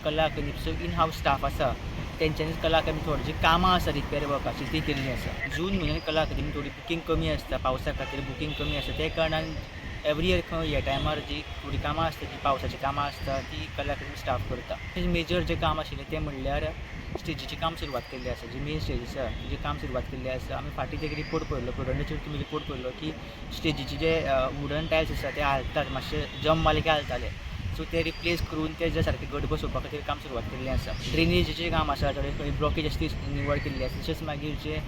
कला अकादमीचो in house staff आसा, तेंच्यांनीच कला अकादमी थोडी जी कामां आसा रिपेर वर्काची ती केल्ली आसा. जून म्हयन्यान कला अकादमी थोडी बुकींग कमी आसता, पावसा खातीर बुकींग कमी आसता. ते कारणान एवरी इयर खंय ह्या टायमार जी थोडी कामां आसता, जी पावसाचीं कामां आसता, ती कला अकादमी स्टाफ करता. मेजर जें काम आशिल्लें तें म्हणल्यार स्टेजीचें काम सुरवात केल्ली आसा. जी मेन स्टेज आसा तेजें काम सुरवात केल्ली आसा. आमी फाटीं एक रिपोर्ट पळयल्लो, प्रुडंटाचेर तुमी रिपोर्ट पळयल्लो की स्टेजीचे जे वुडन टायल्स आसा ते हालतात, मातशे जम मारले की हालताले. सो ते रिप्लेस करून ते जे सारके घट बसोवपा खातीर काम सुरवात केल्लें आसा. ड्रेनेजीचें काम आसा, थोडे खंय ब्लॉकेज आसा ती निवळ केल्ली आसा. तशेंच मागीर जे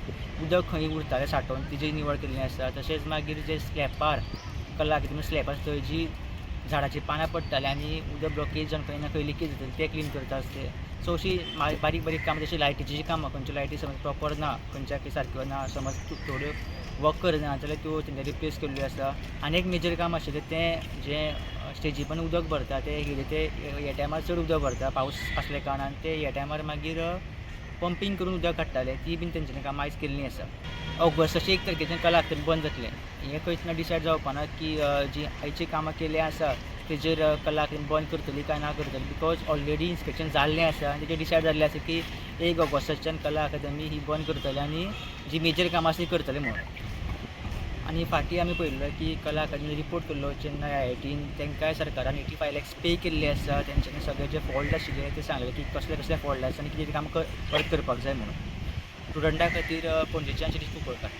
उदक खंय उरतालें सांठोवन तेजें निवळ केल्लें आसा. तशेंच मागीर जे स्लॅपार, कला अकादमी स्लॅब आसा, थंय जी झाडाचीं पानां पडटालीं आनी उदक ब्लॉकेज जावन खंय ना खंय लिकेज जाताली, तें क्लीन करता आसले. सो अशीं बारीक बारीक कामां, जशीं लायटीचीं कामां, खंयच्यो लायटी समज प्रॉपर ना, खंयच्या सारक्यो ना, समज थोड्यो वर्क करना जाल्यार त्यो तेंच्या रिप्लेस केल्ल्यो आसा. आनी एक मेजर काम आशिल्लें तें जें स्टेजी पण उदक भरता, तें कितें तें ह्या टायमार चड उदक भरता पावस आसल्या कारणान, ते ह्या टायमार मागीर पंपींग करून उदक काडटाले, ती बीन तेंच्यांनी कामां आयज केल्लीं आसा. ऑगस्टाचे 1 तारखेच्यान कला अकादमी बंद जातलें. हें खंयच ना डिसायड जावपा ना की जी आयची कामां केल्लीं आसा तेजेर कला अकादमी बंद करतली काय ना करतली, because already inspection जाल्लें आसा आनी तेजेर डिसायड जाल्लें आसा की 1 ऑगस्टाच्यान कला अकादमी ही बंद करतले आनी जी मेजर कामां आसा ती करतले म्हणून. आनी फाटीं आमी पळयल्लो की कला अकादमी रिपोर्ट केल्लो चेन्नय आयआयटीन, तांकांय सरकारान 85 लॅक्स पे केल्ले आसा. तेंच्यांनी सगळे जे फॉल्ट आशिल्ले ते सांगले की कसले कसले फॉल्ट आसा आनी कितें काम परत करपाक जाय म्हणून. स्टुडंटा खातीर पणजेच्यान शिरीष कुंकळकार.